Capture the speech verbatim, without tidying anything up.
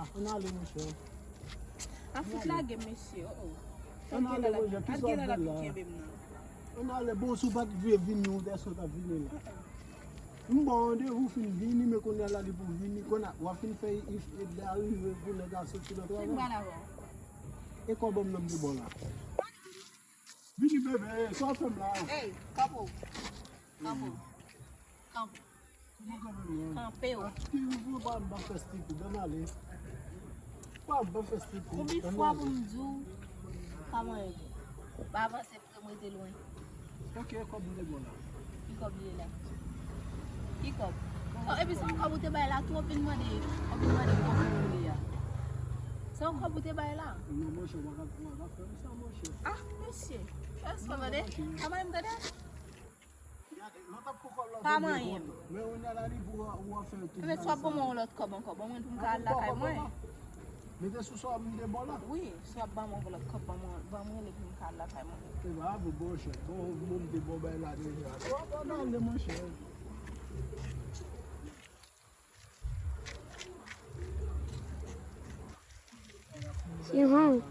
Ann ale, monchè. A fout lage m, mesye. Oh, oh. Ann ale, monchè. Kisa w ap fè la? Ann ale, bon, si w pa t vle vini, ou te sot ap vini la. M ba w randevou, fin vini, men kounye a la li pou vini. Kounye a, w ap fin fè if e de arive pou nèg la soti nan travay. Fin ba la bon. E kòb m nan m te ba w la. Vini, bebe, sa w fè m la? Ey, kanpe w. Kanpe w. Kanpe w. Kanpe w. Ki ou pa m pa fè stipid, ann ale. Pa m pa fè stipid. Konbyen fwa pou m di w pa manyen pou? Pa avanse, pou m rete lwen. Ok, kòb m te ba w la. Ki kòb li ye la? Ki kòb? Oh, epi se yon kòb ou te bay la tou, w ap vin mande, w ap vin mande kòb ou li a. Se yon kòb ou te bay la? Non, monchè, w pa ka, w pa ka fè m sa, monchè. Ah, mesye. Èske w tande? Pa manyen m tande? Pa manyen m. Men ou nan la li pou ou ap fè tout. Mwen swa ban mwen yon lòt kòb ankò. Ban mwen pou m ka al lakay mwen. Mete sou sa m te ba w la. Wi, swa ban mwen yon lòt kòb, ban mwen, ban mwen li pou m ka al lakay mwen. E ba, bon, bon, chè. Bon, bon, m te ba w bay la deja. Bon, bon, nan ale, monchè. Sivan,